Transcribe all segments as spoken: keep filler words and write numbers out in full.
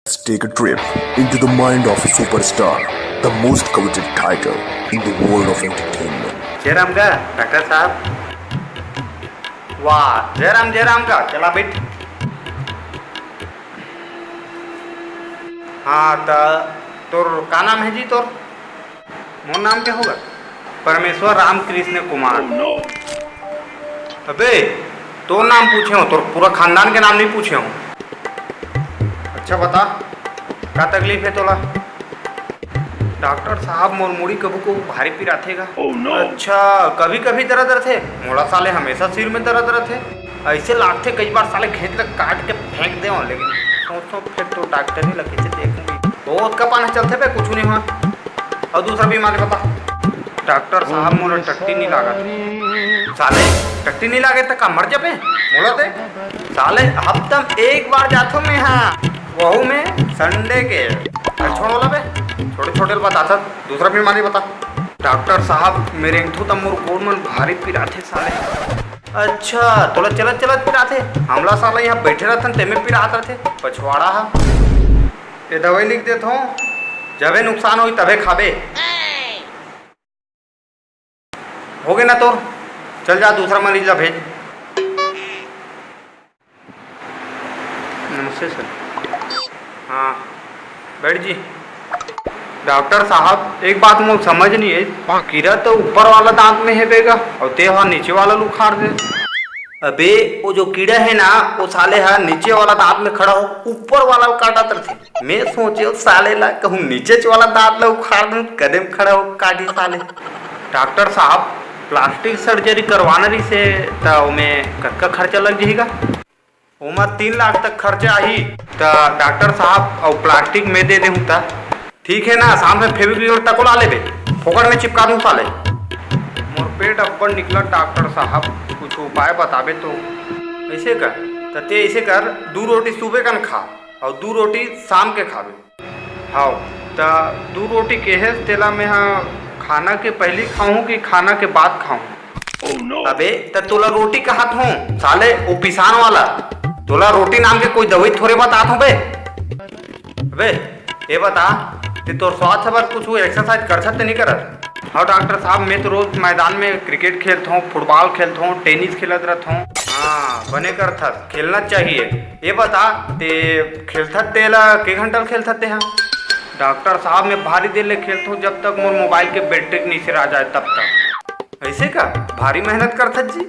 Let's take a trip into the mind of a superstar, the most coveted title in the world of entertainment. जय राम का doctor साहब। वाह, जय राम, जय राम का। चला बैठ। हाँ, त तोर का नाम है जी तोर? मोर नाम क्या होगा? परमेश्वर रामकृष्ण कुमार। अबे, तोर नाम पूछे हो, तोर पूरा खानदान के नाम नहीं पूछे हो। अच्छा बता, का तकलीफ है तोला? डॉक्टर साहब, मोर मुड़ी कभू कभू भारी पिराथे गा। अच्छा, कभी कभी दर्द रथे? मोला साले हमेशा सिर में दर्द रथे। ऐसे लागथे कई बार साले घेंच ल काट के फेंक देवं, लेकिन सोच सोच फिर तो डॉक्टर ही लगे से देखूंगी। बहुत का पाना चलथे बे, कुछ नहीं हुआ। और दूसरा बीमारी बता। डॉक्टर साहब, मोला टट्टी नहीं लागत। साले, टट्टी नहीं लागे त का मर जाबे? मोला दे। साले, हफ्ता में एक बार जाथो मैं, हाँ, वहू में संडे के। अरे छोड़ वाला बे, छोटे छोटे ल बता था, दूसरा बीमारी बता। डॉक्टर साहब, मेरे एक तो मोर गोड़ मन भारी पिराथे साले। अच्छा, तोला चलत चलत पिराथे? हमला साला यहाँ बैठे रहथन, तेमे पिरात रहथे, पछवाड़ा हा। ये दवाई लिख देत हूँ, जबे नुकसान होई तबे खाबे। हो गए ना तोर, चल जा दूसरा मरीज ला भेज। नमस्ते सर। हाँ, बैठ जी। डॉक्टर साहब, एक बात मोर समझ नहीं है, कीड़ा तो ऊपर वाला दांत में है बेगा, और ते हा नीचे वाला ल उखाड़ दे। अबे, वो जो कीड़ा है ना, वो साले हा नीचे वाला दांत में खड़ा हो, ऊपर वाला ल काटत रथे। मैं सोचे, साले ला कहूँ नीचे वाला दांत ला उखाड़ दूं, कदे म खड़ा हो काटी साले। डॉक्टर साहब, प्लास्टिक सर्जरी करवाना रहिसे, त ओमे कतका खर्चा लग जही गा? ओमा तीन लाख तक खर्चा आही। त डॉक्टर साहब, अउ प्लास्टिक में दे देहूं त? ठीक है ना, शाम में फेविक्विक तको ला लेबे, फोकट में चिपका दूं साले। मोर पेट अब्बड़ निकला डॉक्टर साहब, कुछ उपाय बताबे तो। ऐसे कर, त ते ऐसे कर, दू रोटी सुबह कन खा, अउ दू रोटी शाम के खाबे। हव, त दू रोटी केहेस, तेला मेंहा खाना के पहिली खाहूं कि खाना के बाद खाहूं? अबे, त तोला रोटी कहत हूं, साले, ओ पिसान वाला। तोला रोटी नाम के कोई दवाई थोरे बतात हूं बे। अबे, ये बता, ते तोर स्वास्थ्य बर कुछ एक्सरसाइज करथस ते नहीं करस? हाँ डॉक्टर साहब, मैं तो रोज मैदान में क्रिकेट खेलत हूँ, फुटबॉल खेलत हूँ, टेनिस खेलत रहत हूँ। हाँ, बने करथस, खेलना चाहिए। ये बता, ते खेलथस तेला के घंटा ले खेलथस ते हा? डॉक्टर साहब, मैं भारी देर ले खेलत हूँ, जब तक मोर मोबाइल के बैटरी नहीं सिरा जाए तब तक। ऐसे का? भारी मेहनत करथस जी।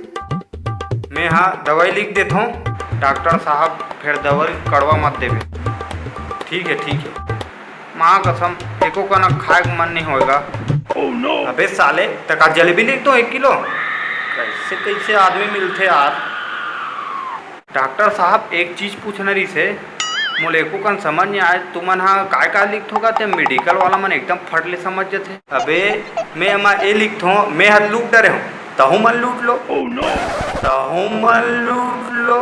मैं हा दवाई लिख देत हूँ, डॉक्टर साहब, फिर दवाई कड़वा मत देवे। ठीक है, ठीक है। माँ कसम, एको कनक खाए के मन नहीं होएगा। अबे साले, तका जलेबी लिख दो एक किलो। कैसे कैसे आदमी मिलथे यार। डॉक्टर साहब, एक चीज पूछना रहिसे, मोला एको कन समझ नहीं आए, तुमन हा काय काय लिखथो गा, ते मेडिकल वाला मन एकदम फट ले समझ जथे। अबे, मैं एमा ए लिखथो, मैं हर लूट डरे हूँ, तहू मन लूट लो। तहू मन लूट लो।